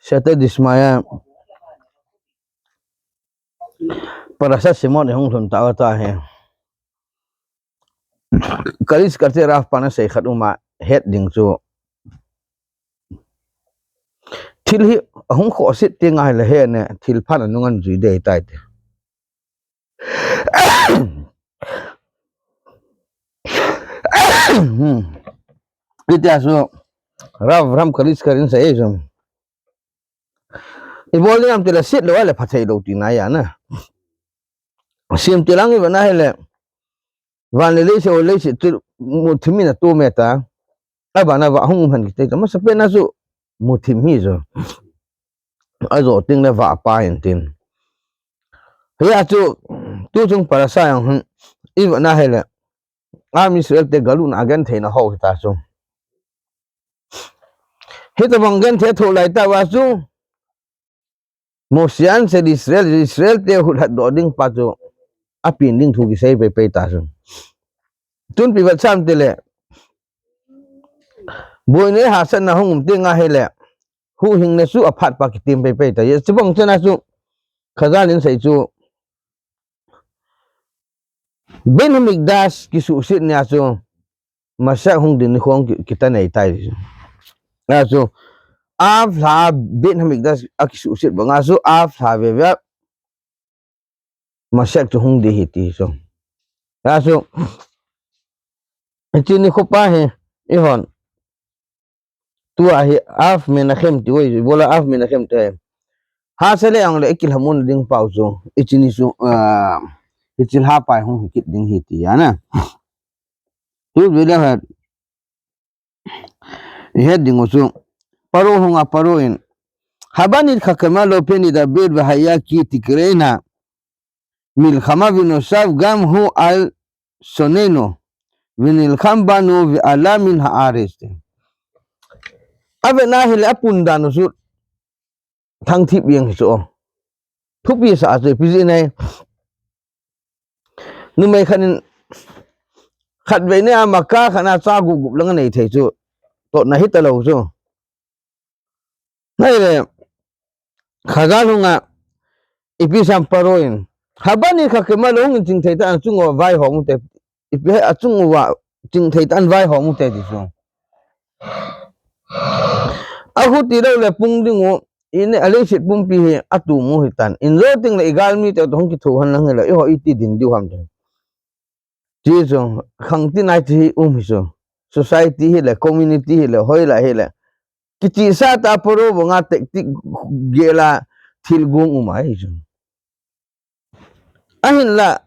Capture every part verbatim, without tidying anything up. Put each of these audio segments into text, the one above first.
Siyata Dishmaya. Parashat Shemot hung lhun tau ta hi. Kalish Kate Rav pana sei khat uma het ding chu. Thil hi ahung khohsah teng ahile hene, thil phat anung an jui dei tai ti. Hmm. Itia chu Rav Ram Kalish Kate in sei chu. Ibol ding ham tile sit lou le pha thei lou tina ahi na. Sim tilang iva na hile. Van le leiset, o leiset chu muthim in atum e ta. Abana va hung um hen kiti ta. Masapen a chu muthim hi chu. Ajo teng le va pa hin tin. Hia chu tuchung parasha jong hin iva na hile. Am Israel te galutna agentheina ho hita chu. Hitabang genthei tho lai tauva chu. Moshe in asei Israel, Israel te hulhat doh ding pa chu. Apen ding thu kisei pei pei ta chu. Tun ipi vet ham tile. Boina hahsatna hung um teng ahile. Huhhingna chu aphat pa kitem pei pei ta. Chubang chana chu. Khazal in asei chu. Beit Hamikdash kisuhset nia chu Mashiach hung ding nikho ki, kita nei tai. A chu, a lha Beit Hamikdash a kisuhset banga chu, a lha veve a Mashiach chu hung ding ahi ti chu. A chu, hiche nikho pa hi, eihon. Tua hi Av Menachem ti oi, ibola Av Menachem ti oi. Hahsa le ang le ikilhamon ding pau chu. Hiche ni chu, ah, hiche lha pai hung hi kit ding ahi ti ana. Tu vele ha. Ihe ding chu. Paro hunga Paro in. Haba nitchakema lo peh nidaber vehaya ki tikreina. Milchama venosav gam hu al shonenu, venilcham banu ve'ala min ha'aretz. Ave na hile apun dan u chu thangthip jeng hi chu. Thupi sa chu ipi jeh ham. Numei khat in khatvei nia Makkah khat a cha gup gup lang anei thei chu. Totna hita lou chu. Nai le, Khazal hunga, ipi asei Paro in. Haba nitchakema lo hung chingthei tah in achung uva vaihom u te. Ipi he achung uva chingthei tah in vaihom u te ti chu. Ahuti lou le pung ding u, in a leiset pumpi hi atum u hitan. Injo teng le igalmi te toh hung kithoh hen lang hile, eiho iti din diu ham te. Ti chu, khang tin ai ti hi um hi chu. Society hile, community hile, hoilai hile. Kichihsah tah Paro banga tactic gel a thil guang um ahi chu. Ahinla,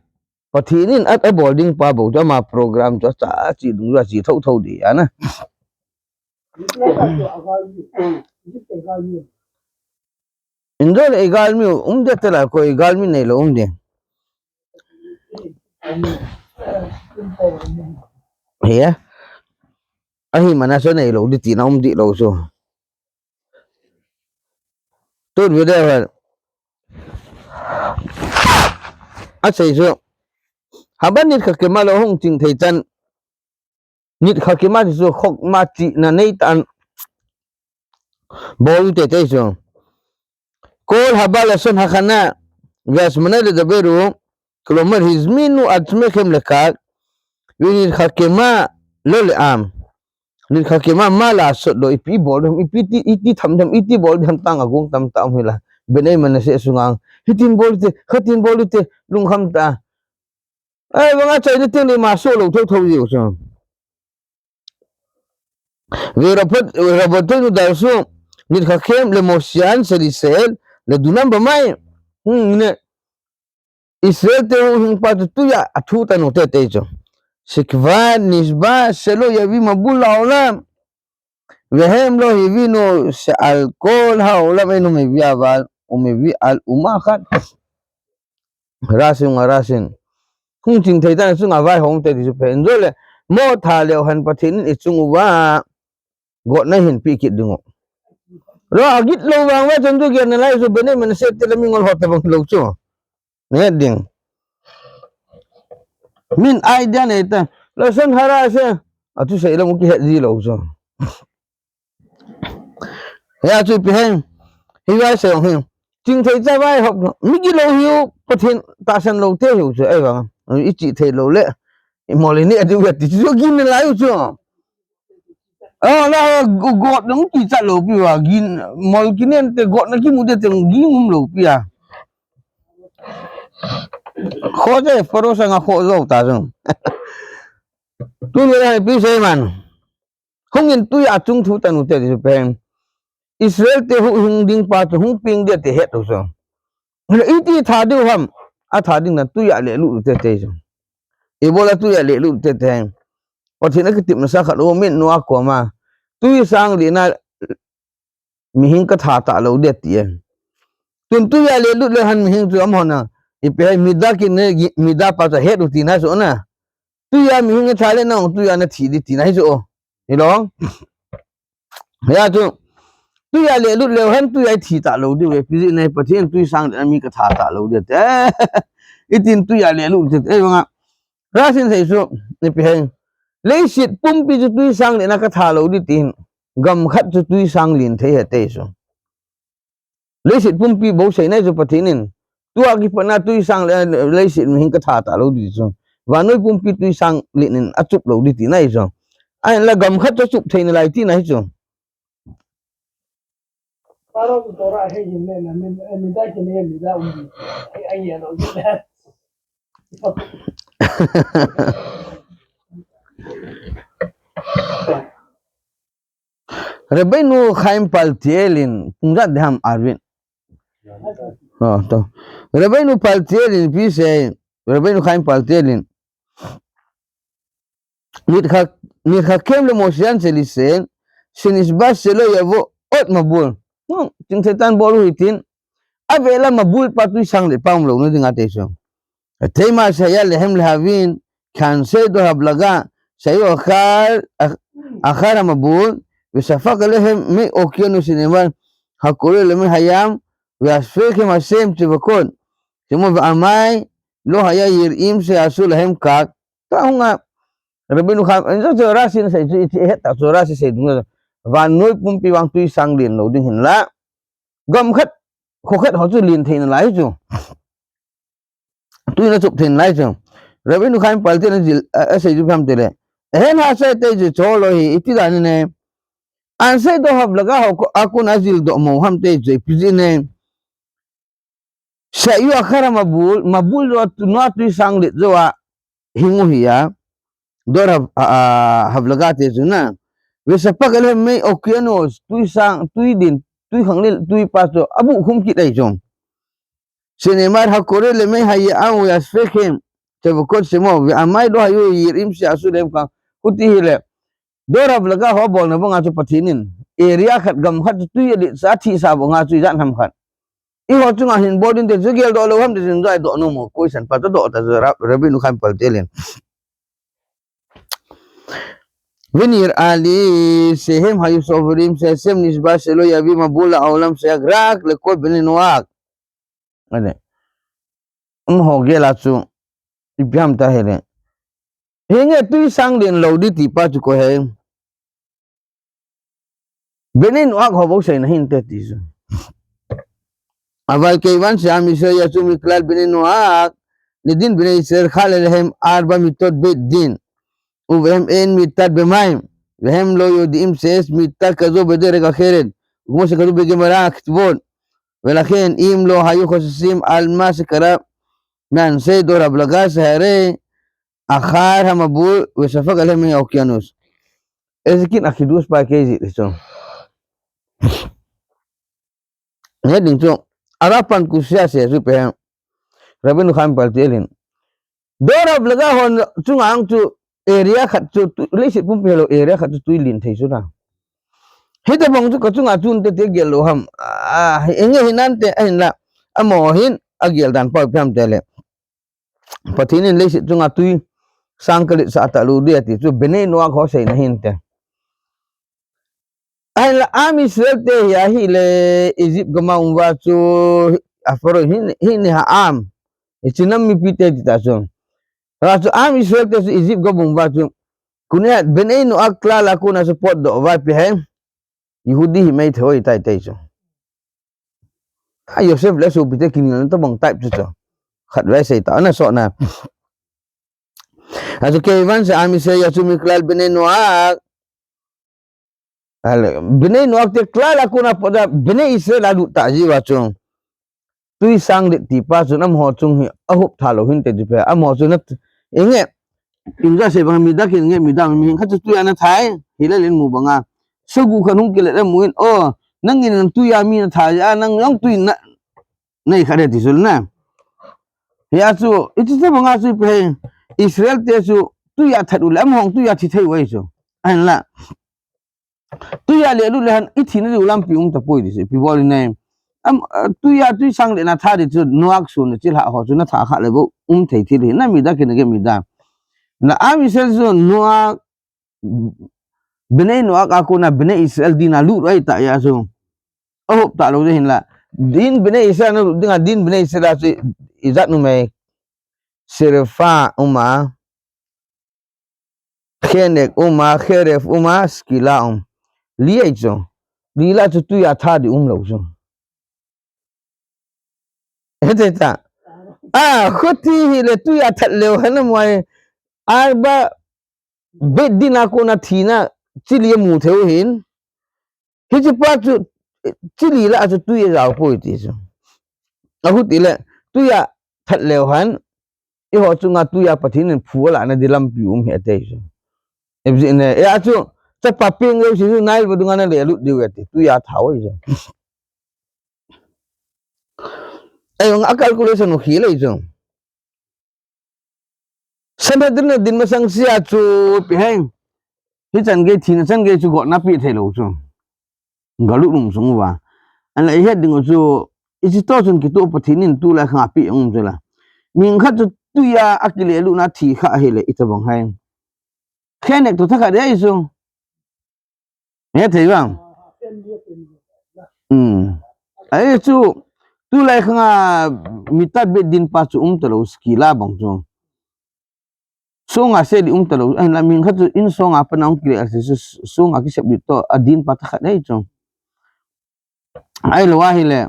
Pathen in a, abol ding pa bou chu ama program chu acha, ache dungjuia ache thotho ding ana. Injo le igalmi um ding te la ko igalmi neilou um ding. Hiya. Ahi mana so neilou ding tina um ding lou so. Tun video ha. Asei so. Haba nitchakema lo hung chingthei chan. Nitchakema chu chokma chihna nei tah in bol u te te chu. Kol haba lashon hachana ve'azmana ledaber hu, klomar hizminu atzmechem lekach, venitchakema lo le'am. Nitchakema ma lasot lo, ipi bol dem, ipi ti, iti tham dem, iti bol dem tang agong tam tah um hila. Bnei Menashe sunga. Hitin bol u te, khatin bol u te, lungkham tah. Ei, vang achaina teng le ima soh lou thotho jeng chu. Ve'rabotenu darshu, nitchachem lemoshian shel Israel, ledunam bamai. Hmm, ne. Israel te huhhing pa chu tuja athu tanu te te chu. Shekvar nishba shelo yavi mabul laolam. Vehem lo hivinu she'al kol ha'olam einu mevi aval, umevi al uma achat. Rashi unga Rashin. Hung chingthei tah in achunga vaihom u te ti chu pen. Jole, mo tha leu hen Pathen in ichung uva gotna hin pe kit ding u. Lo, agit lou vang uva chun chu gel nalai chu Bnei Menashe te le mingol ho te bang lou chu. Nge ding. Min idea nei ta. Lashon hara se. Athusei lam u kihet ji lou chu. Hia chu ipi hen. Hi vai se hi. Chingthei cha vai hop. Mi gilou hiu, Pathen tahsan lou te hiu chu, ei vang. I chihthei lou le. I mol i neh diu ve ti chu gin nalai u chu. A, na gu-, got nung kichat lou pi va, gin, mol kinen te got na kimu te te gin um lou pi a. Kho je, Pharaoh sanga kho jou ta jong. Tuni le pi sei man. Hung in tui a chung thu ta nu te ti chu pen. Israel te huhhing ding pa chu hung peng dia ti het u chu. Iti tha diu ham, a tha ding na tui a le lut te te chu. Ibola tui a le lut te te. Pathen a kitepna sa khat u min nu a koma. Tui sang le na mihing ka tha ta lou dia ti e. Tun tui a le lut le han mihing chu am hona. Ipi hai mida kin ne gi-, mida pa chu het u ti na chu na. Tui a mihing a tha le na tui a na thi di ti na hi chu. Hilou. Hia chu, tui a le lut leu hen tui a i thi ta lou diu ve, pi ji nei Pathen tui sang le na mi ka tha ta lou diu te. Itin tui a le lut te, ei vanga. Rasin sei chu, ni pi heng. Leiset pumpi chu tui sang le na ka tha lou di tin. Gam khat chu tui sang lin thei he te chu. Leiset pumpi bou sei nai chu Pathen in. Tua kipat na tui sang le, leiset mihing ka tha ta lou di chu. Vannoi pumpi tui sang le nin a chup lou di ti nai chu. Ahin la gam khat chu chup thei nalai ti nai chu. Rabbeinu Chaim Paltiel in pung jat deham arvin. Oh, to. Rabbeinu Paltiel in pi sei, Rabbeinu Chaim Paltiel in. Nitcha-, nitchakem le moshian se lisen, shenishba shelo yavo ot mabul. No, chingthei tan bol u hitin. Avela mabul pa tui sang le pa um lou na ding a te so. Tema shaya lehem lehavin, Khan se do hablaga, sayu akhar, akh-, akhar hamabul, veshafak alehem mei okeanus shenemar, hakore lemei hayam, veashfechem Hashem tzevakot, shemo veamai, lo haya yirim sheyasu lahem kach. Ta hunga, Rabbeinu Chaim, anjo chu Rashi na sei chu iti het ta chu Rashi sei dung. Vannoi pumpi vang tui sang lin lou ding hin la. Gam khat, kho khat ho chu lin thei nalai chu. Tui na chup thei nalai chu. Rabbeinu Chaim Paltiel in ajil, a, asei chu pham tele. Ehen ha sei te chu cholo hi iti dan ne. An sei do hablaga ho ko, akun ajil do mo ham te chu ipi ji ne. Sayu akhar hamabul, mabul do tu no tui sang lit jo a hingu hi a. Dor hab-, a, a, hablaga te chu na. Veshafak alehem mei okeanus, tui sang, tui din, tui khang lil, tui pa chu, abu khum kit ai chu. Shenemar hakore lemei hayam veashfechem tzevakot shemo, veamai lo hayu yirim sheyasu lahem kach. Kuti hi le. Dor hablaga ho bolna banga chu Pathen in. Area khat gam khat chu tui alit sa thi sa banga chu ijat ham khat. Eiho chunga hin bol ding te chu gel do lou ham te chu jai do nom mo, koi san pa to do ta chu Ra-, Rabbeinu Chaim Paltiel in. Venir ali shehem hayu soverim sheshem nishba shelo yavi mabul la'olam sheyach rak lekol bnei Noach. Ane. Um ho gel a chu ipi ham ta he le. Hinge tui sang lin lou di ti pa chu ko he. Bnei Noach ho bou sei na hin te ti chu. Aval keivan she'am Yisrael yatsu miklal bnei Noach, lidin bnei Yisrael chal alehem arba mitot beit din, uvehem ein mitat bemayim, vehem lo yoda'im sheyesh mita kazo bedereg acheret, ukmo shekatub begemara ketvot, velachen im lo hayu choshesim al ma shekara me'anshei dor hablaga sheharei akhar hamabul veshafak alehem mei okeanus. Ezekin akidus pa keiji li chu. He ding chu. Arapan kusia se chu pe. Rabbeinu Chaim Paltiel in. Dor hablaga hon chunga ang chu area khat chu tu, leiset pumpi lo area khat chu tui lin thei chu na. Hita bang chu ka chunga tun te te gel lou ham. A, enge hinan te ahin la. Amo hin agel dan pa ipi ham te le. Pathen in leiset chunga tui sang kalit sa ta lou dia ti chu bnei Noach ho sei na hin te. Ahin la am Israel te hi ahi le Egypt gam a um uva chu a Pharaoh hin, hin ha am. Ichinam mipi te ti ta chu. Ha chu am Israel te chu Egypt gam a um uva chu. Kuni a bnei Noach klal a kona chu potdoh uva ipi hai. Yehudi hi mei thei tai tai chu. A Joseph le sopite kinelna tobang type chu chu. Khatvei sei ta, ana sona. Achu keivan se ami se ya chu mi klal bnei noach. Ale, bnei noach te klal a kona poda bnei Israel a lut ta jiu va chu. Tui sang det ti pa chu amaho chung hi ahop tha lou hinte ti pe. Amaho chu na inge. Inga sei bang mi dak inge mi dak mi khat chu tui ana thai. Hile len mu banga. Sogu khat hung kile le mu in. O, nangin tui a mi na thai a nang jong tui na nei kha de ti sul na. Hia chu, iti te banga chu pe, Israel te chu, tui a that u le, amaho tui a thi thei u ahi chu. Ahin la. Tui a le lut le han, i thina diu lampi um tapoi ti chu, ipi bol in nai. Am, ah, tui a, tui sang le na tha di chu, noach sun na chil ha ho chu, na tha kha le bou, um thei thil hi, na mi dak in a ke mi dak. Na a mi sel chu, noach, bnei noach a kona bnei Israel dina lut u ahi ta ya chu. Ahop ta lou de hin la. Din bnei Israel na lut dinga din bnei Israel a chu ijat numei. Sirfa uma. Khenek uma, kheref uma, skila um. Li ahi chu. Li la chu tui a tha di um lou chu. Hete ta. A, khuti hi le tui a that leu hana muai. Arba bet din a kona thina chili mu theu hin. Hiche pa chu chili la chu tui a jao poi ti chu. A khuti le tui a that leu han. Eiho chunga tui a Pathen in phu a la na di lampi um hi ate chu. Ebji ne, e a chu, chapa peng leu si chu Nile vadung a na le lut diu ate, tui a thao chu. Ei, a calculation u khi le chu. Sanhedrin a din masang sia chu pi hai. Hichan gei thina chan gei chu gotna pi thei lou chu. Galut um sung uva. An la i het ding u chu, i chi to chun kito Pathen in tu la kha pi um chu la. Ming khat chu tui a akile lut na thi kha hi le i ta bang hai. Khenek to tha kha de i chu. He thei bang. Hmm. Ai chu, tu lai khanga mi tat bet din pa chu um ta lou skila bang chu. Songa se di um ta lou, ahin la ming khat chu in songa pa na hung kile a se chu songa kisep di to a din pa tha khat ahi chu. Ahilou ahile,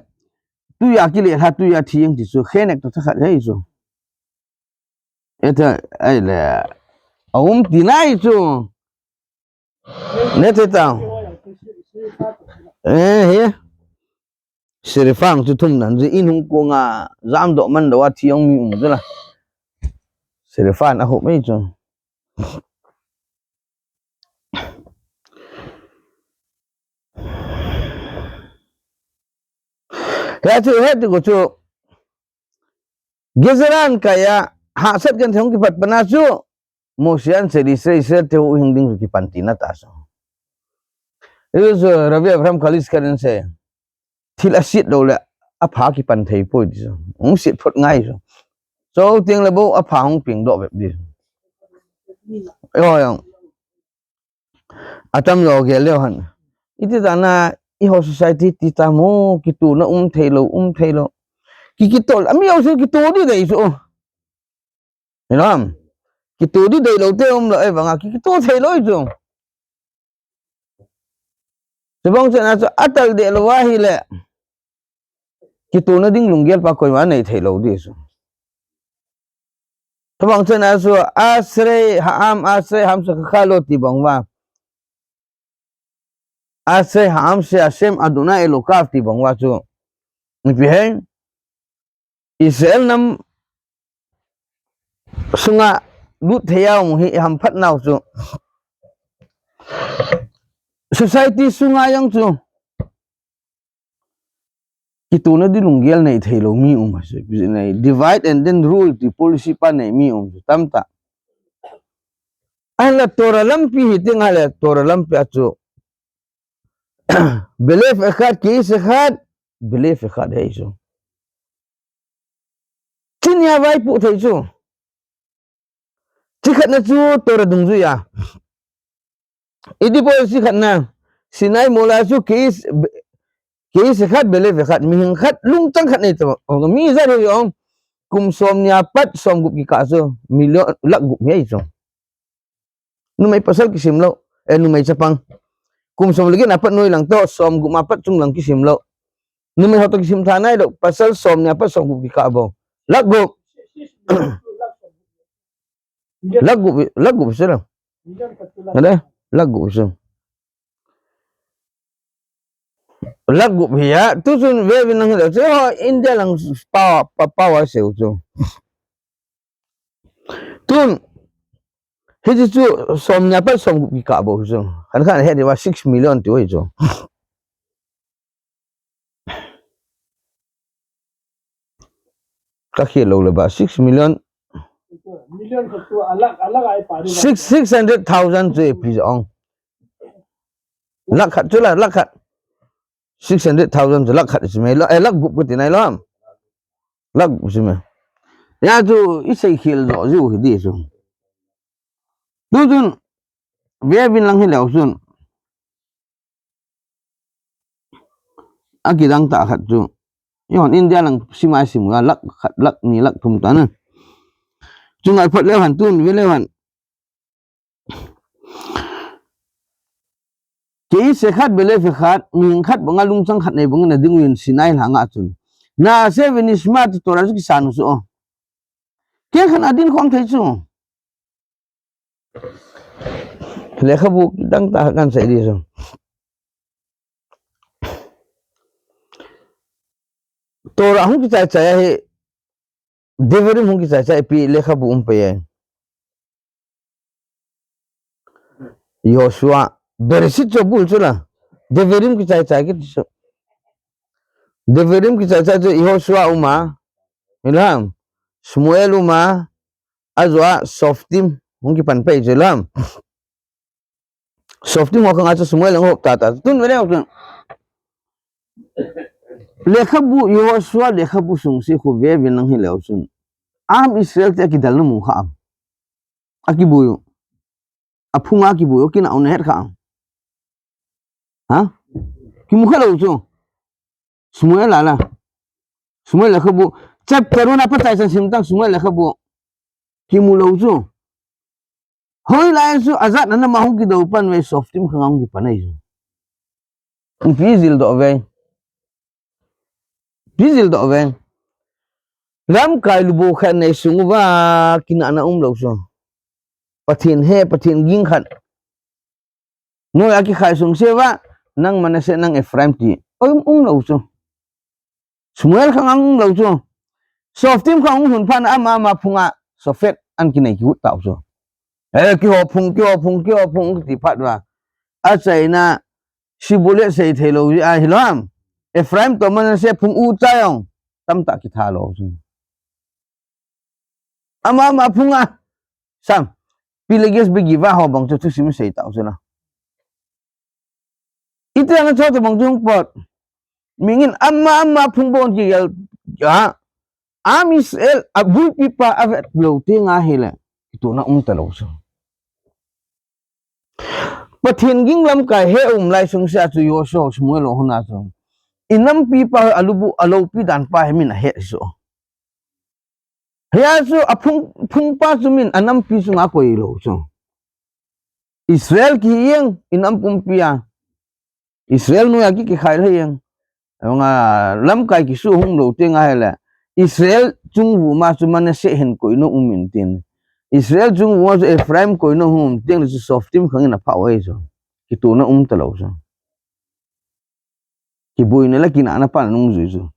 tui a kile tha tui a thi ang ti chu, khenek to tha khat ahi chu. Eta, ahile, a um ti nai chu. Ne te tao. Eh, he. Sirifang chu thum nan, ji in hung konga, jam doh man doh a thi ang mi um chu la. Sirifang a hop mai chu. Hia chu, hia ti ko chu. Gezeran kaya, hahsat kan thong kipat pana chu. Mose an se di se, se te hu hing ding chu kipan ti na ta so. Isu Rabbi Abraham Kaliskar in se. Thil a sit lou le, a pha kipan thei poi ti chu. Hung sit phot ngai chu. Cho tiang le bou a pha hung ping doh bep di. Yo yang. A tam lo gel leo han. Iti ta na, i ho society ti ta mo, kitohna um thei lou, um thei lou. Ki kitoh, a mi ho su kitoh di dei chu. Hinam. Kitoh di dei lou te um lou, e vanga, ki kitoh thei lou chu. Chubang chena chu atal de lou ahile. Kitohna ding lunggel pa koima nei thei lou di chu. Chubang chena chu asrei ha'am, asrei ha'am shakhacha lo ti bang uva. Asrei ha'am she Hashem Adonai Elokav ti bang uva chu. Ipi hai. Israel nam sunga lut thei a um hi i hamphat nau chu. Society sunga jong chu. Kitohna di lunggel nei thei lou mi um chu. Nei divide and then rule ti policy pa nei mi um chu. Tam ta. Ahin la Torah lampi hi ting a le Torah lampi a chu. Belev echad, keish echad, belev echad hei chu. Chini a vaipoh thei chu. Chi khatna chu Torah dungjui a. Iti bol chi khatna. Sinai mol a chu keish, keish echad, belev echad, mihing khat, lungchang khat nei ta. Mi ijat hi jong. Kum som ni a pat, som gup kikah chu. Million, lakh gup hi chu. Numei pasal kisim lou, eh, numei chapang. Kum som le get a pat noi lang toh, som gup a pat chung lang kisim lou. Numei ho toh kisim tha nailou, pasal som ni apat som gup kikah bou. Lakh gup. Lakh gup, lakh gup sila. Lakh gup sila. Lakh gup hi a, tu chun ve uvin lang hileh, chu ho India lang power, pa-, power seh u chu. Tun, hiche chu som ni apat som gup kikah bou chu. Khan khan he diu va six million tiu hi chu. Ka khel lou le ba, six million. Million khat chu a lakh, a lakh a i pa ding. Six, six hundred thousand chu ipi jong. Lakh khat chu la, lakh khat. Six hundred thousand chu lakh khat isi mai lou, eh, lakh gup kati nai lou ham. Lakh gup isi mai. Hia chu i sei khel jo jiu hi di chu. Tu chun, ve uvin lang hileh chun. A kidang tah khat chu. Eihon India lang sim a i sim u a lakh khat, lakh ni, lakh thum ta na. Chu ngai phot leu hen, tun ve leu hen. Keise khat belefe khat, mihing khat banga lungchang khat nei bangin a ding uvin Sinai lhanga chun. Na'aseh v'nishma ti Torah chu kisan u chu. Kei khan a din khom thei chu. Lekhabu dang tah kan sei di chu. Torah hung kichai chai ahi, Devarim hung kichai chai pi lekhabu um pai e. Yehoshua, Bereshit chu bul chu la. Devarim kichai chai kiti chu. Devarim kichai chai chu Yehoshua um a. Hilam. Shmuel um a. Ajou a Shoftim hung kipan pai chu hilam. Shoftim ho khang a chu Shmuel lang hop tata. Tun ve leu chun. Lekhabu, Yehoshua lekhabu sung se khu ve uvin lang hileu chun. Am Israel te a kidel na mu kha am. A kibui u. A phung a kibui u, kina u na het kha am. Ha? Kimu kha lou chu. Shmuel la la. Shmuel lekhabu. Chapter one a pat chai chan sim tang Shmuel lekhabu. Kimu lou chu. Hoilai chu ajat na na ma hung kidou pan ve Shoftim khang hung kipan ahi chu. Ipi jil doh ve. Ipi jil doh ve. Lamkai lubu khat nei sung uva kinahna um lou chu. Pathen he, Pathen ging khat. Noi a kikhai sung se uva, nang Manasseh, nang Ephraim ti. Oi, um lou chu. Shmuel khang um lou chu. Shoftim khang hung lhun phat na ama, ama phung a, Shofet an kinei kihut tau chu. Eh, kiho phung, kiho phung, kiho phung, kiti phat uva. Achaina, Shibboleth sei thei lou, a hilou ham. Ephraim toh Manasseh phung u chai ong. Tamtah kitha lou chu. Ama, ama phung a. Sam. Pelegias Begiva ho bang chu thusim sei tau chu na. Iti ang chu bang chu hung pot. Mingin ama, ama phung bon kigel. A. Am Israel, a buipi pa a vet lou ti nga hile. Itu na um ta lou chu. Pathen ging lamkai he um lai sung sia chu Yehoshua Shmuel ho na chu. I nampi pa a lubu a loupi dan pa he min a he chu. Hia chu a phung, phung pa chu min a nampi chu nga koi lou chu. Israel ki hieng i nam pumpi a. Israel noi a ki kikhai le hieng. Nga lamkai kisu hung lou ti nga hile. Israel chungvum a chu Manasseh hin koina um in tin. Israel chungvum a chu Ephraim koina um tin chu Shoftim khang in a pha oi chu. Kituna um ta lou chu. Kibuina le kinahna pan nung jui chu.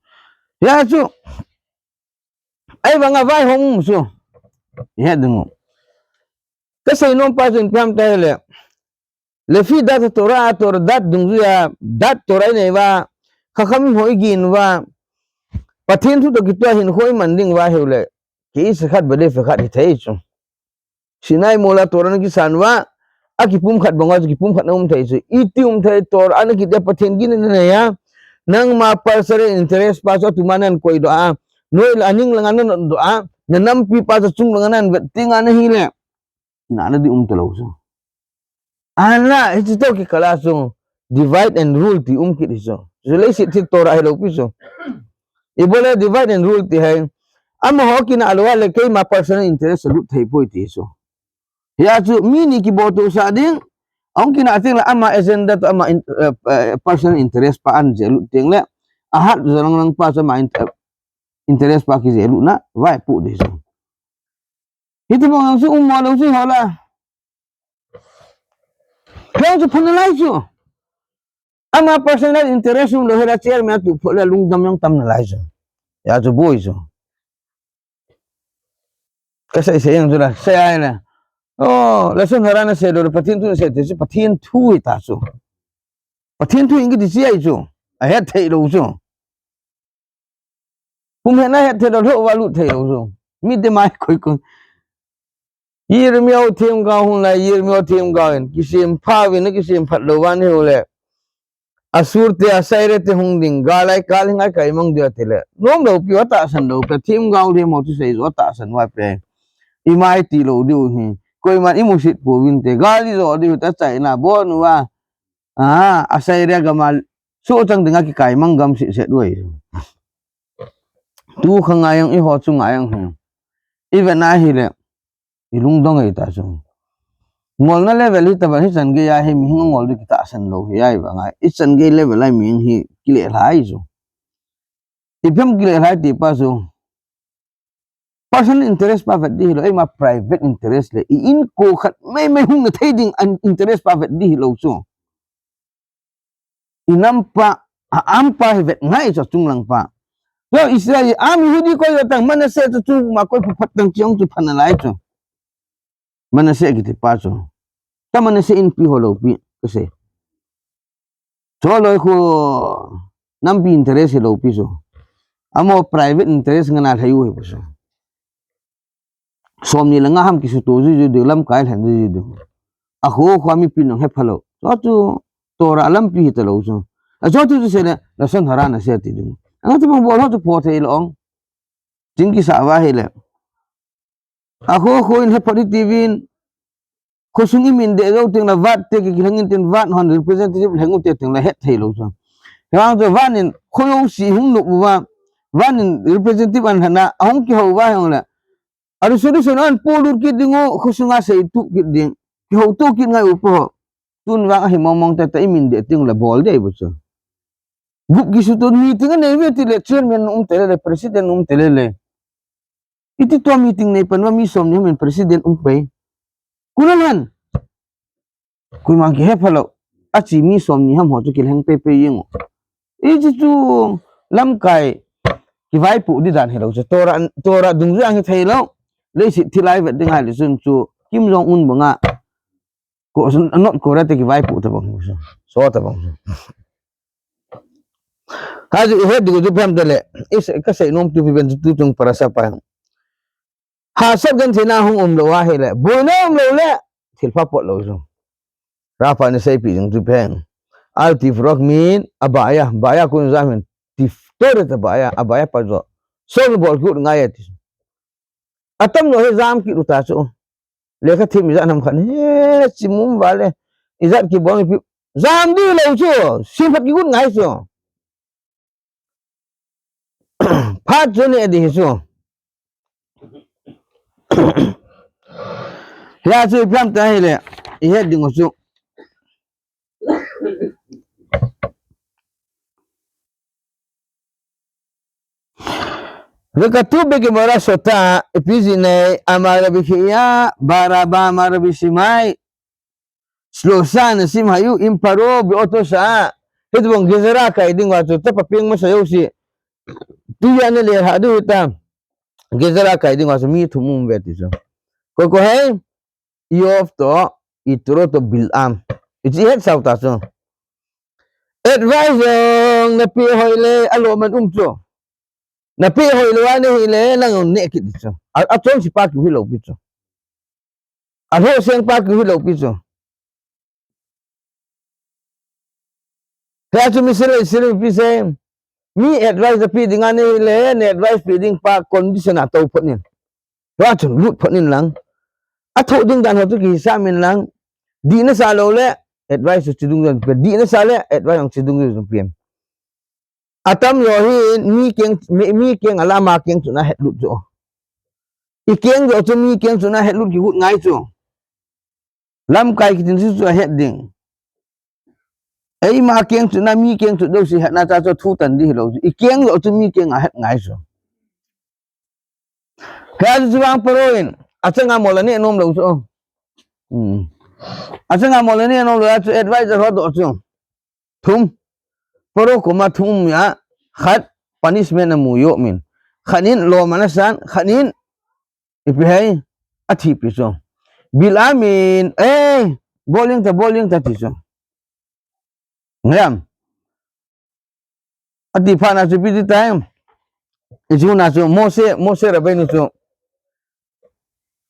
Hia chu. Ahivang a vaihom chu. He ding u. Ka sei nom pa chun piam ta hile. Lefi dat Torah, Torah dat dungjuia, dat Torah i nei uva, Chachamim ho i gin uva, Pathen thu toh kitoh a hinkho i man ding uva hiu le, keise khat belefe khat hi thei chu. Sinai mol a Torah na kisan uva, a kipumkhat bang uva chu kipumkhat na um thei chu. Iti um thei Torah na kiti a Pathen gin na nei a, nangma personal interest pa chu atuma nan koidoh a, noi le aning langa nan doh a, na nampi pa chu chung langa nan vet ting a na hile. Kinahna di um ta lou chu. Ahinla, hiche toh kikal a chu, divide and rule ti um kit hi chu. Chu leiset thil Torah hilou pi chu. Ibol a divide and rule ti hi. Amaho kinah lou a le keima personal interest a lut thei poi ti chu. Hia chu, mi ni kibohto sah ding, ahung kinah teng le ama agenda toh ama in-, eh, eh, personal interest pa an je lut teng le, ahat jo lang lang pa chu ama in-, interest pa kije lut na, vai pu ding chu. Hiti bang lang chu um mo lang chu hola. Lang chu phan lai chu. Ama personal interest um lou hela chairman tu pho le lungdam jong tam nalai chu. Hia chu boi chu. Ka sei sei jong chu la, sei ai le. Oh, lesson hara na sei lou, Pathen thu sei te chu, Pathen thu hi ta chu. Pathen thu in kiti chi ai chu. Ahet thei lou chu. Pum hetna het thei lou, lhoh va lut thei lou chu. Mite mai koi koi. Yirmiah themgao hung lai, Yirmiah themgao in. Kisem pha vin, kisem phat lou van hi le. Asur te, Assyria te hung ding, gal lai kal hi ngai kaimang dia ti le. Nom lou pi, atahsan lou pi, themgao le mo tu sei jo atahsan va pe. I mai ti lou diu hi. Koiman i musit pouvin te, gal i jo diu ta chaina bon uva. A, Assyria gam a, suchang dinga kikaimang gam sese uai. Tu kha ngai jong, i ho chu ngai jong hi. I vet na hi le, i lungdong ei ta chu. Ngolna level hi ta ban hi chan gei a hi mi hing ngol di kitahsan lou hi ai va ngai. I chan gei level ai mi hing hi kile lai chu. I phem kile lai ti pa chu. Personal interest pa vet di hi lou, eima private interest le, i inko khat mai mai hung na thei ding an interest pa vet di hi lou chu. I nam pa, a am pa hi vet ngai chu chung lang pa. Yo Israel, am Yehudi koi yo tang Manasseh chu chu ma koi phat tang chiong chu phan lai chu. Manasseh kiti pa chu. Ta Manasseh inpi ho lou pi, ka sei. Cho loi khu nampi interest hi lou pi chu. Amo private interest nga na thei u hi pu chu. Som ni le nga ham kisuto ju ju ding, lamkai lhen ju ju ding. A khu khu mi pi nong he pha lou. Cho chu Torah lampi hi ta lou chu. A cho chu chu sei le, lesson hara na sei ti ding. Anga chu bang bol ho chu pho thei lou ong. Ching kisa va hi le. A khu khu in he pha di ti vin. Khosung i min de jou teng le vat te ki kilheng in tin vat hon representative lheng u te teng le het thei lou chu. Hivang chu vat in kho jouse hung nop uva, vat in representative an lhana, ahung kihou uva hung le. A resolution an polut kit ding u, khosunga sei tu kit ding. Kihou tu kit ngai u po. Tun vang ahi mong mong te te i min de teng le bol de bu chu. Gup kisuto meeting a nei ve ti le chairman um te le, president um te le le. Iti tua meeting nei pan va mi som ni ham in president um pei. Kula lan. Koiman kihe pha lou. A chi mi som ni ham ho chu kilheng pei pei jeng u. Iti chu lamkai kivaipoh di dan hi lou chu. Torah, Torah dungjui a hi thei lou. Leiset thilai vet ding hai le chun chu Kim Jong Un banga. Ko, North Korea te kivaipoh ta bang. So ta bang. Ka ju i het ding u chu phem ta le, i se-, ka sei nom tu pi pen chu tu chung parasha pa. Hahsat gentheina hung um lou a hi le, boina um lou le, thilpha pot lou chu. Rapa ni sei pi jing chu phem. Al tifrok min, abaya, baya kun jam hin, tiftoret abaya, abaya pa jo. Sol bol kut ngai ati. Atam jo hi jam kit u ta chu. Lekha thim ijat ham khan he chimum vale. Ijat kibol ipi. Jam di lou chu. Sim phat kigut ngai chu. Phat chu ne di hi chu. Hia chu ipi ham ta hi le. I het ding u chu. Vekatu be gemara sota, ipi ji nei, amar Rabbi Chiya, bar Abba amar Rabbi Shimai, shlosha anasim hayu im paro beoto sha. Hiti bang gezerah kai ding uva chu, tapa peng masa jouse. Tuya ne le ha du ta. Gezerah kai ding uva chu, mi thum um ve ti chu. Koi koi hai, Iyov to, Yitro to, Bilam. Iti het sao ta chu. Advice jong na pe hoi le, alo man um chu. Na pe hoi lou a na hi le, nang jong ne kit di chu. A, a chonse pa kiu hi lou pi chu. A lhoh seng pa kiu hi lou pi chu. Hia chu mi sile, sile pi se. Mi advice na pe ding a na hi le, na advice pe ding pa condition a tou phot in. Hia chu lut phot in lang. A thoh ding dan ho chu kihisap in lang. Dih na sa lou le, advice chu chi dung jong pe. Dih na sa le, advice jong chi dung jong pe. Atam jo hi mi keng, mi, mi keng a la ama keng chu na het lut chu. I keng jo chu mi keng chu na het lut kigut ngai chu. Lamkai kitin chu chu a het ding. Eima keng chu, na mi keng chu, dosi hetna cha chu thu tan di hilou chu. I keng lou chu mi keng a het ngai chu. Hia chu vang paro in, achanga mol anei nom lou chu. Hmm. Achanga mol anei nom lou a chu advisor ho doh chu. Thum. Paro koma thum ya, khat punishment amu yo min. Khat in lom ana san, khat in ipi hai, athi pi chu. Bilam in, eh, bol jeng ta, bol jeng ta ti chu. Ngam. Ati phat na chu ipi ti tai. Ichu na chu Mose, Mose Rabbeinu chu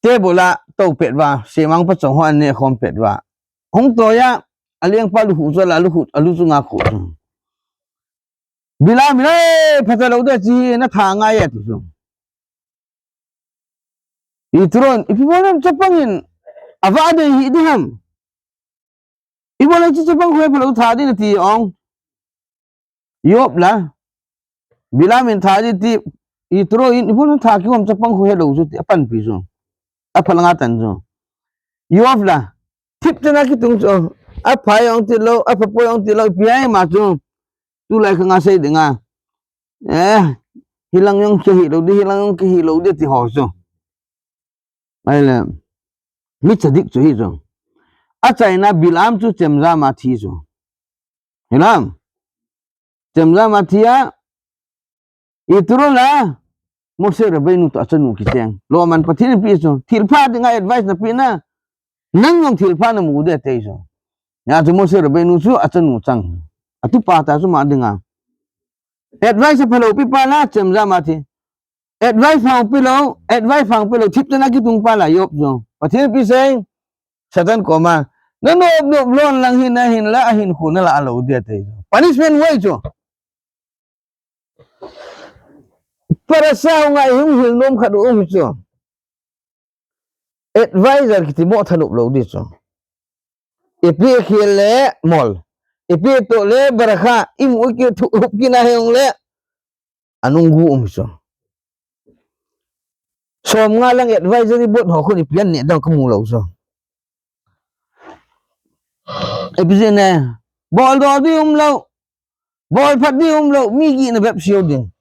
table a tou pet uva, semang pachong ho an neh khom pet uva. Hung toh a, alengpa lu khu chu la lu khu, alu chu nga khu chu. Bilam in, "Ei, phacha lou de chi, na tha ngai e," ti chu. Yitro in, "Ipi bol ham chapang in, ava de hi di ham. Ipi bol ham chi chapang khu phalou tha di na ti ong." Yoav la. Bilam in tha di ti, Yitro in, "Ipi bol ham tha ki ham chapang khu helou chu," ti, apanpi chu. Aphalanga tan chu. Yoav la. Thip chana kitung chu. Aphai ong ti lou, aphapoi ong ti lou, ipi hai ma chu. Tulai khang a sei ding a. Eh, hilang jong kihilou di, hilang jong kihilou di ti ho chu. Ahile, mi tzadik chu hi chu. Achaina Bilam chu chemjam a thi chu. Hilam. Chemjam a thi a, Yitro la, Mose Rabbeinu toh achanu kicheng. Loman Pathen in pi chu. Thilpha dinga advice na pi na. Nang jong thilpha na mu de ti chu. Hia chu Mose Rabbeinu chu achanu chang. Atupa ta chu ma dinga. Advice aphalou pi pa la, chemjam a thi. Advice phang pi lou, advice phang pi lou, thip chana kitung pa la Yoav chu. Pathen pi sei, Satan koma. Na nop nop lon lang hin na hin la, ahin khu na la lou de ti chu. Punishment huai chu. Parasha ngai hung hil nom khat u hi chu. Advisor kiti mo thanop lou di chu. Ipi khel le mol. Ipi toh le barakha. Imu ki thu hup ki na he ong le. Anung gu um chu. Som nga lang advisory board ho khu ipi an neh dang ka mu lou chu. Ipi jeh ne. Bol doh di um lou. Bol phat di um lou, mi gihna bep seiu ding.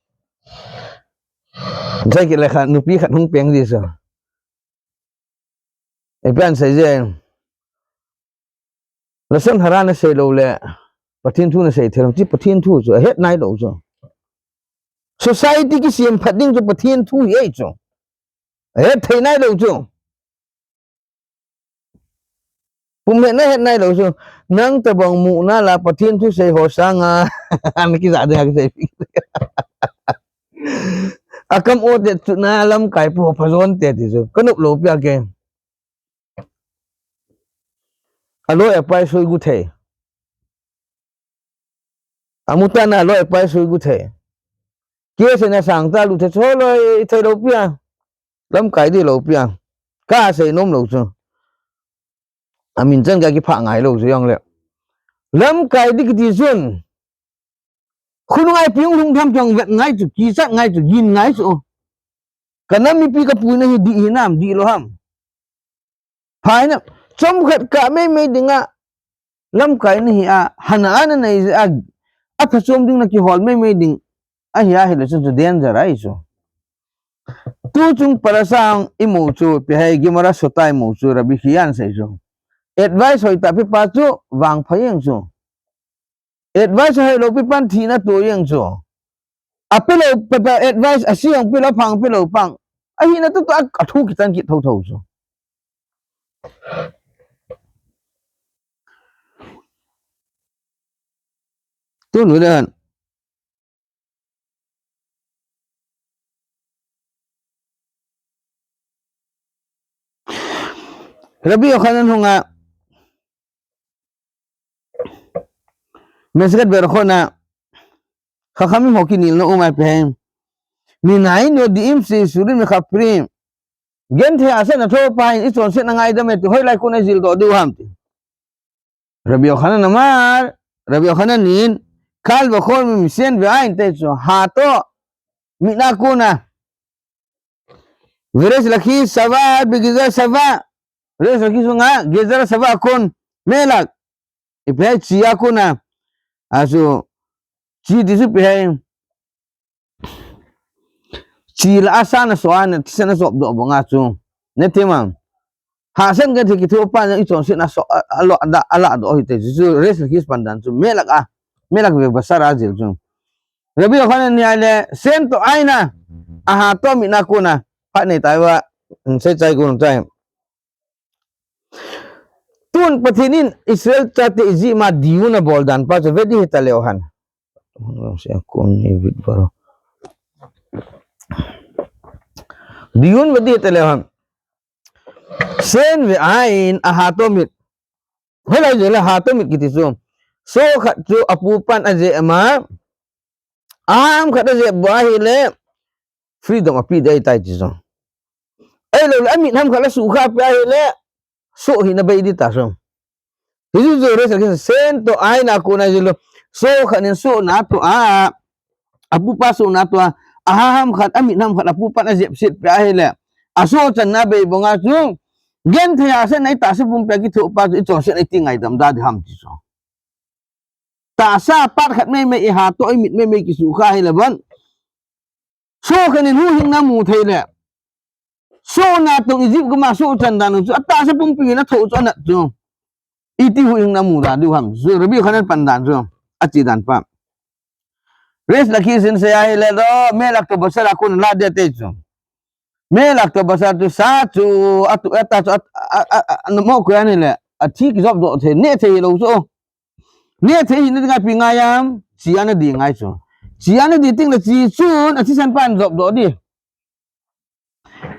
Jai kit le khat, nupi khat hung peng di chu. Ipi an sei je. Lashon hara na sei lou le, Pathen thu na sei thei lou, ti Pathen thu chu, ahet nai lou chu. Society kisem phat ding chu Pathen thu hi chu. Ahet thei nai lou chu. Pum hetna het nai lou chu. Nang tabang mu na la Pathen thu sei ho sanga. Ana kija ding a kisei. Akam o te chu na lamkai pu phajon te ti chu. Ka nop lou pia ke. Aloi apai soi gu thei. Amu ta na loi pai sui gu thei. Kei se na sang ta lu thei chu loi thei lou pia. Lamkai di lou pia. Ka sei nom lou chu. Amin chan ka kipha ngai lou chu jong le. Lamkai di kiti chun. Khunung ai piung lung tham chong vet ngai chu, kichat ngai chu, gin ngai chu. Ka nam mipi ka puina hi di hi nam, di lou ham. Phaina, chomkhat kah meimei dinga, lamkai na hi a, hana ana nei jeh a, aphachom ding na kihol meimei ding, ahi a hileh chun chu danger ahi chu. Tuchung parasha a imu chu, ipi ham Gemara Sota imu chu, Rabbi Chia'n asei chu. Advice hoitah pe pa chu, vangpha jeng chu. Advice ahoi lou pe pan thina to jeng chu. Ape lou pe pa advice, asei jong pe lou, aphang pe lou pang. Ahina to to a, athu kichan kit thotho chu. Tun u dan. Rabbi Yochanan hunga Masechet Berachot a Chachamim ho kinelna um ahi pe. Menayin yoda'im she'isurim mechaprim. Genthei a asei na tho pa hin ichonset na ngaidam e ti hoilai kon a ijil doh diu ham ti. Rabbi Yochanan amar, Rabbi Yochanan in, Kal v'chol mimchen ve'ayin te chu, ha toh, mit a kon a. Ve'eresh lachish shava begizra shava. Ve'eresh lachish sunga, gezra shava kon, melak. Ipi ham chi a kon a. Achu, chi ti chu ipi ham. Chi la a sa na so a na, sa na jop doh banga chu. Na ti ma. Hasan ka thi kithopa na i chonsetna so a, a lo da, a la doh hi te chu, chu rest la kis pan dan chu. Melak a, melak ve basar a jil chu. Rabbi Yochanan in ahile, sen toh ahin a, a ha toh mit na kona, phat nei tai va, sei chai kon tai. Tun Pathen in Israel chate Egypt a diyun abol dan pa chu ve ding hita leu hen. Diyun ve ding hita leu hen. Sen ve ahin a ha toh mit. Hoilai jeh le ha toh mit kiti chu. So khat chu apu pan ajep ma. A ha ham khat ajep bou ahile freedom ape ding ahitai ti chu. Ahilou le, a mit ham khat la suhkhah peh ahile, soh hina bei ding ta chu. Hichu chu rest la kis, sen toh ahin a kona jil u. So khat in sohna toh a, apu pa sohna toh a, a ha ham khat, a mit ham khat, apu pan ajep set peh ahile, a soh channa bei banga chu, genthei a sen a i tahsa pumpi a kithopa chu, i chonset a i ti ngaidam da ding ham ti chu. Tahsa part khat meimei i ha toh i mit meimei kisuhkhah hile ban. So khat in huhhingna mu thei le. Sohna toh Egypt gam a soh chan dan u chu. A tahsa pumpi na thoh chu anat chu. Iti huhhingna mu da diu ham. Chu Rabbi Yochanan pan dan chu. Achi dan pa. Rest la kis in sei ahile lo. Melak toh basar a kona la ding ati chu. Melak toh basar chu sa chu. Atu, ata chu. At, a, a, a, na mo ko ani le. Athi kijop doh thei. Ne thei lou chu. Ne thei hina dinga ipi ngai ham, chi a na de ngai chu. Chi a na de teng le chi chun, a thisan pan jop doh ding.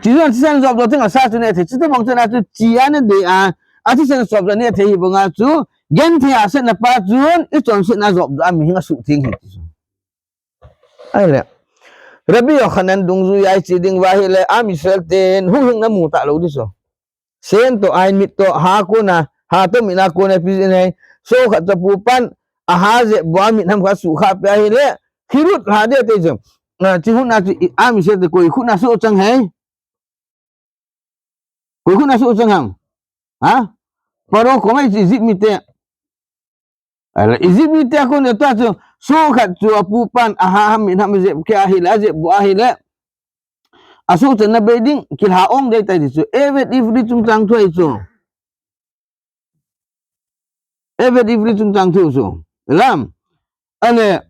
Chi chun a thisan jop doh teng le sa chu ne thei. Chutobang chun a chu chi a na de a, a thisan jop doh ne thei hi banga chu. Genthei a setna pa chun, i chonsetna jop doh a mihing asuhtheng hi ti chu. Ahile. Rabbi Yochanan dungjui a i che ding uva ahile, a Israel ten huhhingna mu talou ding chu. Sen toh ahin mit toh, ha kona, ha toh mit na kona ipi jeh ham. So khat chu apu pan, a ha jep bou a mit ham khat suhkhah peh ahile, hilut ha ding ati chu. A, chi hun a chu, i, a Israel te koi khut na soh chang ham. Koi khut na soh chang ham. Ha? Pharaoh koma Egypt mite. Ahile Egypt mite a kona ta chu, so khat chu apu pan, a ha ham mit ham jep keh ahile, ajep bou ahile. A soh channa bei ding, kilha ong ding ahitai ti chu. Eved Ivri chungchang thu ahi chu. Eved Ivri chungchang thu chu. Lam. Ahile,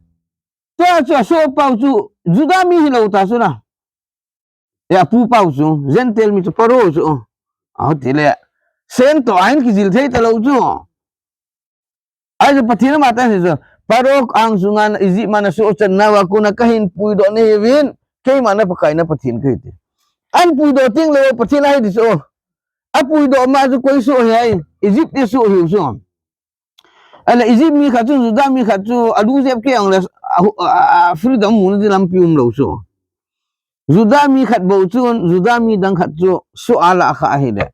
tua chu a soh pau chu, Juda mi hilou ta chu na. E apu pau chu, Gentile mi chu Pharaoh chu. Ahi ti le, sen toh ahin kijil thei talou chu. Ahi chu Pathen ama ta hi chu. Pharaoh ang sunga Egypt a na soh channa uva kona kahin puidoh nahiuvin, keima na Pakai na Pathen kahi ti. Ahin puidoh teng le Pathen ahi ti chu. Apuidoh ma chu koi soh hi ai, Egypt te soh hiu chu. Ahile Egypt mi khat chu, Juda mi khat chu, alu jep keh ong le, a, a, a, freedom mu na ding lampi umlou chu. Juda mi khat bou chun, Juda mi dang khat chu, soh a lah khah ahile.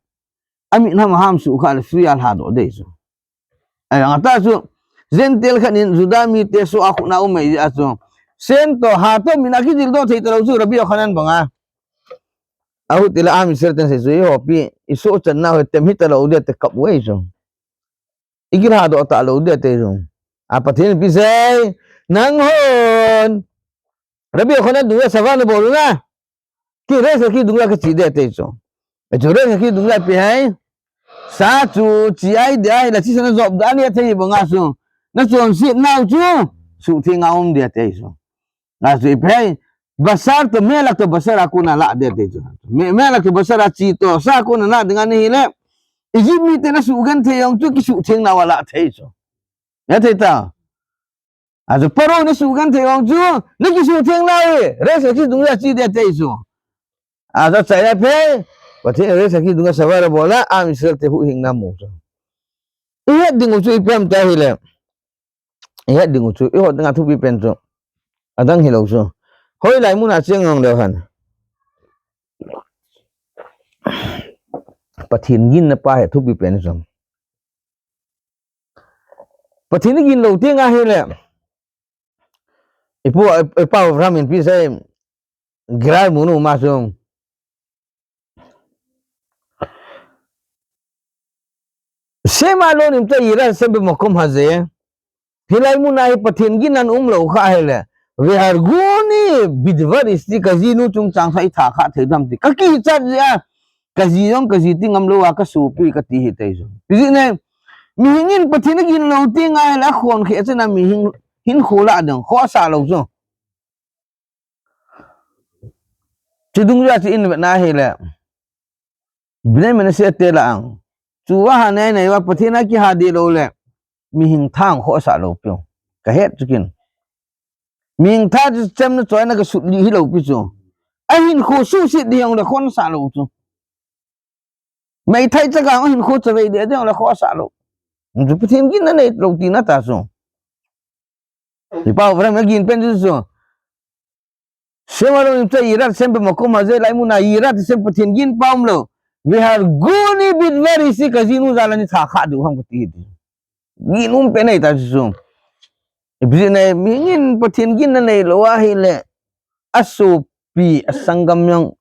A mit ham a ha ham suhkhah le free a lha doh ding chu. Ahile anga ta chu, Gentile khat in Juda mite soh a khut na um mai jeh a chu. Sen toh, ha toh mit na kijil doh thei talou chu, Rabbi Yochanan banga. Ahi ti le a Israel ten sei chu, i hopi, i soh channa u hi tem hita lou ding ati kap u ahi chu. I kilha doh talou ding ati chu. A Pathen in ipi sei, nanghon. Rabbi Yochanan dungjui a sa va na bol u na. Kei rest la kis dungjui a kache ding ati chu. Achu rest la kis dungjui a ipi ham. Sa chu, chi a i de ahile, thisan na jop doh a ne thei banga chu. Na chonsetna u chu. Suhtheng a um ding ati chu. Achu ipi ham. Basar toh, melak toh basar a kona la ding ati chu. Me, melak toh basar a chi toh, sa kona la ding ahile. Egypt mite na sugenthei jong chu, kisuhthengna uva la thei chu. Na thei ta. Achu Pharaoh na sugenthei jong chu, na kisuhthengna u hi, rest la kis dungjui a che ding ati chu. Achu achaina ipi ham, Pathen rest la kis dungjui a sa va na bol a, a Israel te huhhingna mu chu. I het ding u chu ipi ham ti ahile. I het ding u chu, i hot dinga thupi pen chu. Adang hilou chu. Hoilai mun a cheng jong leu hen. Pathen ginna pa hi thupi pen chu. Pathen i gin lou teng ahile. I pu, i, i pa Abraham in ipi sei, Gerar mun u ma chu. Shema lo nimtza yirah Hashem bemakom hazeh. Hilai muna hi Pathen ginna umlou kha hile. Veharguni bidvar isti, kajinu chungchang sa itha kha thei dem ti. Kakichat jia. Kaji jong kaji ti ngamlou a kasopi kati hite chu. Ipi jeh inem, mihing in Pathen agin lou ti ngai la khon khe chena mihing hinkho lah ding khohsah lou chu. Chudung jua chu in vetna hile. Bnei Menashe te lah a. Chu vaha nei nei uva Pathen a kiha deh lou le. Mihing thang khohsah lou piu. Kahet chu kin. Mihing tha chu chemna choina kasut lih hilou pi chu. Ahinkho suhset ding le khonsah lou chu. Meithai chaga ahinkho chavei deh ding le khohsah lou. Chu Pathen ginna neilou tina ta chu. Ipa Abraham agin pen chu chu. Shemar v'imcha yirat Hashem b'makom hazeh, hilai muna yirat Hashem Pathen gin pa umlou. Veharguni bidvar isti, kajinu jal a itha kha diu ham kati ti. Gin um pen ahi ta chu. Ipi jeh inem, mihing in Pathen ginna neilou ahile. Asopi, asanggam jong.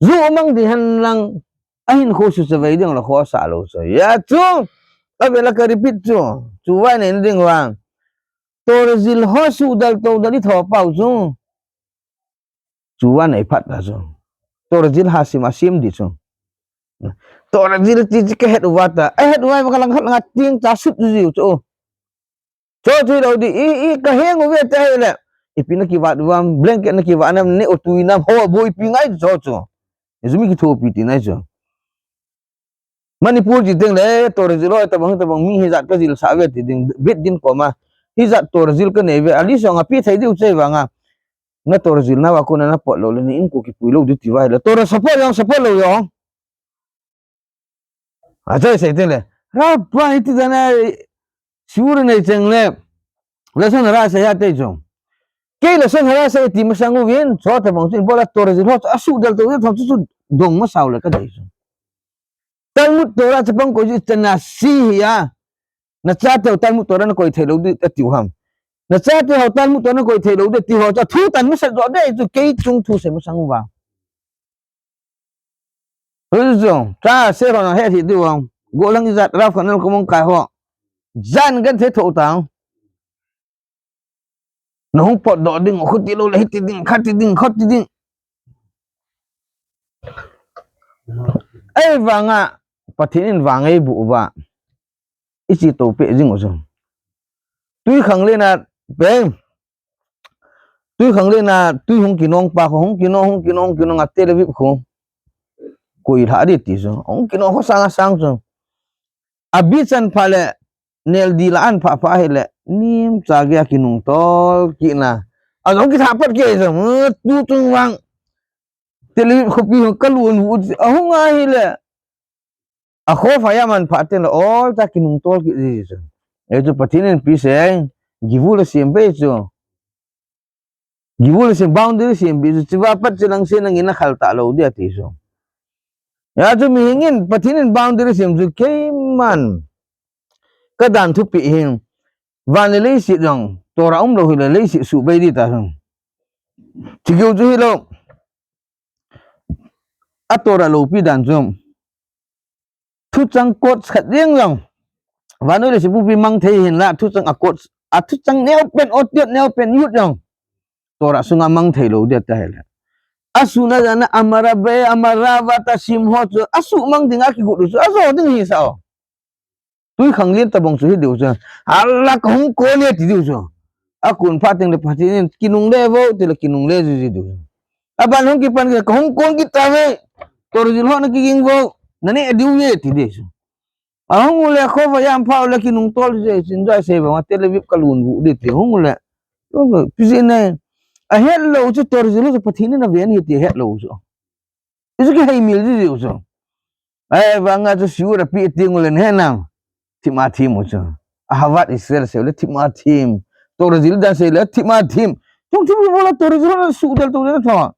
Ju mang ding hen lang. Ahinkho suhchavei ding le khohsah lou chu. Hia chu. Avel a ka repeat chu. Chu va nei ding va. Torah jil ho sudal todal itho pau chu. Chu va nei phat ta chu. Torah jil ha sim a sim di chu. Torah jil ti chu kahet uva ta. Ahet uva ka lang khat lang a ting cha sut jiu chu. Cho chu lou di i, i kaheng uve ta hile. Ipi na kivat uvam, blanket na kivat nam, ne o tui nam, ho boi pi ngai cho chu. Ijumi kithopi ti nai chu. Manipur ji ding le, Torah jil ho, tabang, tabang, mi hijat kajil sah ve ti ding, Beit Din koma. Hijat Torah jil kanei ve, ali song a pi thei diu chei vanga. Na Torah jil na va kona na pot lou le, ni in ko kipui lou di ti va le. Torah support jong, support lou jong. Achai sei ding le. Rabbi ti dan a, sure nei cheng le. Lashon hara sei a te chu. Kei lashon hara sei ti masang uvin, cho tabang chu, bola Torah jil ho, asudal todal tho chu, chu dong masau le kadei chu. Talmud Torah chapang koi chu Tanasi hi a. Nachate ho Talmud Torah nakoi thei lou di atiu ham. Nachate ho Talmud Torah nakoi thei lou di ati ho chu athu tan masat jo dei chu kei chung thu sei masang uva. Hu chu, cha se ho na he thi diu ham. Golang ijat Rav Hanel komong kai ho. Jan gan the tho tang. Na hung potdoh ding, khuti lou le, hiti ding, khati ding, khoti ding. Ahivanga, Pathen in vang eiboh uva. Ichi to pe jing u chu. Tui khang le na, pe. Tui khang le na, tui hung kinong pa kho, hung kinong, hung kinong, hung kinong, a Tel Aviv kho. Koi lha di ti chu. Hung kinong kho sang a sang chu. Abi chan pha le, nel di la an pha pha hile, nim cha gei a kinung tol kit na. A jong kitha pat kei jong, tu tung vang. Tel Aviv khopi hung kalun vu, ahung a hile. A khofa a man pha teng le, ol cha kinung tol kit ji chu. E chu Pathen in pi se, givul a sem pe chu. Givul sem, boundary sem, bi chu chiva pat chilang se nangin nakhal ta lou dia ti chu. Hia chu mihing in, Pathen in boundary sem chu keiman. Ka dan thupi hin. Van le leiset jong, Torah um lou hile leiset suh bei di ta chu. Chikeu chu hilou. A Torah loupi dan chu. Thuchang quotes khat ding jong. Vannoi leiset pumpi mang thei hin la, thuchang a quotes, a thuchang neo pen, otiot neo pen, yut jong. Torah sunga mang thei lou dia ta hile. A suna jana amara be, amara va ta sim ho chu, a suh mang dinga kigot u chu, a jo ding hi sa o. Tui khang lien tabang chu hi diu chu. Hala ka hung kon e ti diu chu. A kun pha teng le Pathen in kinung le vo, ti le kinung le ji ji diu chu. A ban hung kipan ka hung kon kit ta ve. Torah jil ho na kiging vo. Na ne diu ye ti diu chu. A hung u le khofa a pha u le kinung tol je chin jai sei ba nga Tel Aviv ka lun vu di ti hung u le. Pi ji ne. A het lou chu Torah jil ho chu Pathen in a ven hi ti het lou chu. I chu kihei mil ji diu chu. Ahivanga chu siura pi ting u le ne nam. Thima thim u chu. Ahavat Israel sei le thima thim. Torah jil dan sei le thima thim. Chung thim u bola Torah jil na sudal to le tho.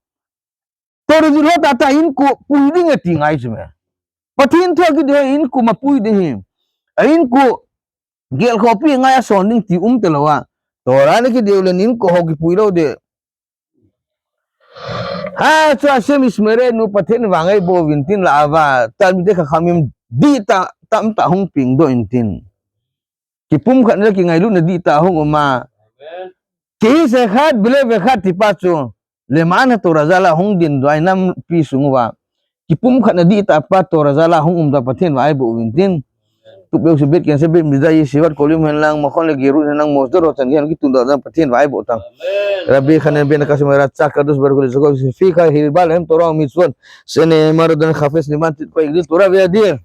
Torah jil ho ta ta in ko pui ding e ti ngai chu me. Pathen thu kiti ho in ko ma pui ding hi. A in ko gel khopi ngai a son ding ti um te lou a. Torah le kiti u le in ko ho kipui lou de. Ha, chu Hashem Yishmerenu, Pathen vang eiboh uvin tin la ava, Talmidei Chachamim di ta, tam ta hung ping doh in tin. Kipumkhatna le kingailutna dihtah hung um a. Kei hi se khat, bile ve khat tipa chu. Lem'an haTorah jal a hung ding doi nampi sung uva. Kipumkhatna dihtah pa Torah jal a hung um ta Pathen vaiboh uvin tin. Tupeu si Beit Knesset, Beit Midrash, Yeshivat Kollel hen lang, Machon le Gerut hen lang, Mosdor ho chan gei hen kitun doh dan Pathen vaiboh tang. Rabbi Chanel ben Akash Merat Chak Kadosh Baruch Hu Lezakot Ficha Hirba Lehem Torah Umitzvot Shenei Maradon Chafetz Leman Titkoa Igdil Torah Ve'adil.